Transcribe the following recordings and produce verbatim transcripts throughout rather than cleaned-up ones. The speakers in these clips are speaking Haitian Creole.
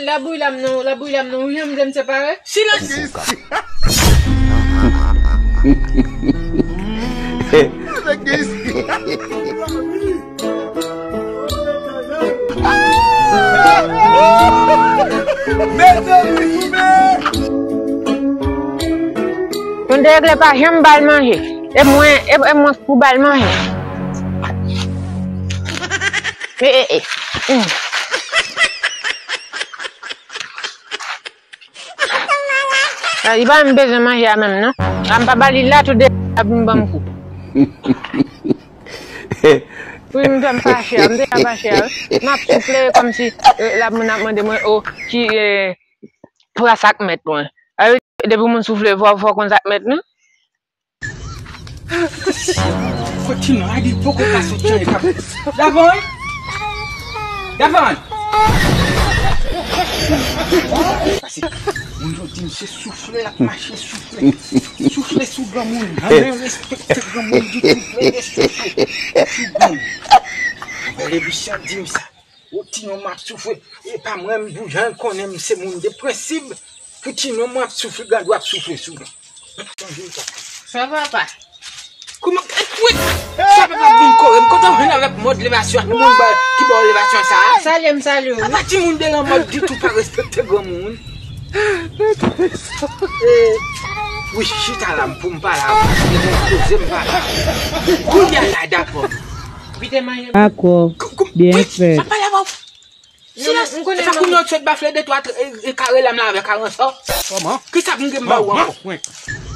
Labouy lam non, labouy lam non, wi, janm di m separe. Silans! Yon deregle pa janm ba l manje. E mwen, e, e mwen k pou ba l manje. E, e, e. Mm. A, li pa menm bezwen manje a menm, non. A, m pa ba li la, tou de la pou m ban m kou. Wi, m fè m fache a, m te ka fache a, wi. M ap soufle kòmsi, e, la moun ap mande mwen, o, ki, e, pran sa k mèt mwen. A, wi, depi moun soufle, fò, fò konn sa k mèt, non. Kontinye, a di poko ka soti an ekap. Davon! Davon! Pase, moun yo di m se soufle l ap mache, soufle. Soufle sou granmoun. Janmen respekte granmoun ditou, plede soufle sou granmoun. Konpè Lebisyan di m sa. O, ti nonm ap soufri. E pa mwen, m pou jan konnen m se moun de prensib. Pou ti nonm ap soufri, gad w ap soufri sou mwen. Sa papa. Kouman, e, wi. Sa papa vin kore m. Kote w vin avèk mòd levasyon ak moun ba, ki ba w levasyon sa a? Salye m, salye w. Apa ti moun de lanmòd ditou pa respekte granmoun. E, wi, chita la m pou m pale avè w. Se yon koze m pale avè w. Kounye a la, dakò. Vite manje. Dakò. Kou-, kou-, byen wi, fèt. Sa pale avè w. Silans! E pa kounye a w t sot bafle de twa, e, e, kare lam la avèk aransò? Kòman? Kisa pou m gen m ba ou ankò?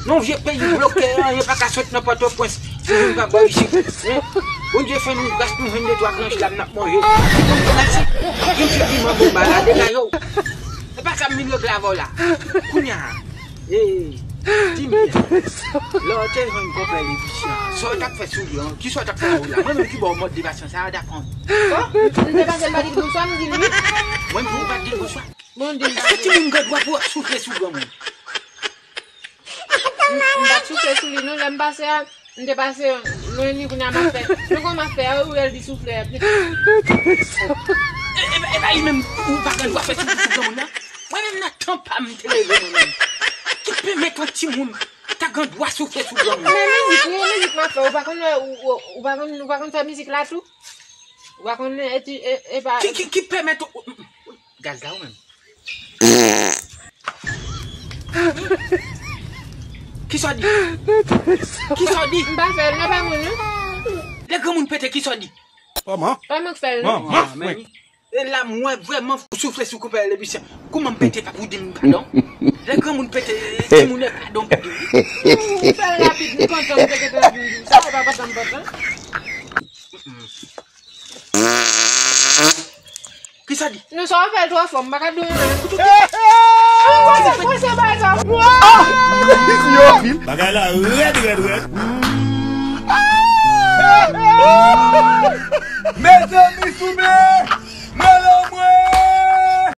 Non, vye peyi bloke, anyen pa ka sot nan Pòtoprens. Se moun pa bò isit. Bondye fè nou gras, nou jwenn de twa tranch lam n ap manje. Mèsi. Yon ti piman bon ba la, degaje w. E pa sa m vin regle avè w la. Kounye a. Ey, di m byen. Lè w te jwenn konpè Lebisyan, sa w t ap fè sou li an? Kisa w t ap fè sou li a? Mwen menm ki ba w mòd levasyon sa a, dakò. Bon, m te pase m pa di l bonswa, m di l wi. Mwen menm pou w pa di l bonswa. Bon, di m pa di l. Timoun gen dwa pou w ap soufle sou granmoun. M, m pa t soufle sou li non, lè m pase a. M te pase lwen li, kounye a m ap fè. Nou konn m ap fè a, wi, ou wè l di souflè a. E, e, e pa li menm, ou pa gen dwa fè soufle sou granmoun nan. Mwen menm nan tan pa m te leve mwen menm. Ki pèmèt yon timoun ta gen dwa soufle sou granmoun? Men mizik, wi, mizik m ap fè. Ou pa konn, ou, ou, ou pa konn, ou pa konn fè mizik la tou? Ou pa konn, e, ti, e, e pa. Ki, ki, ki pèmèt ou, gaz la ou menm. Kisa w di? Kisa w di? M pa fè l, non, pa moun, non. Lè granmoun pete, kisa w di? Kòman? Pa mwen k fè l, non. Manman, ah, men, e la, m wè vrèman ou soufle sou konpè Lebisyan. Kouman m pete pa pou di m padon? Lè granmoun pete, timoun e padon pou di m. Ou fè l rapid, m kontan, m te gentan di w. Sa w pa kontan, m kontan. Kisa di? Non, sa w fè l twò fò, m pa ka di w anyen. Koutou. Koutou. Koutou. Bagay la rèd, rèd, rèd. Mezanmi, sou men.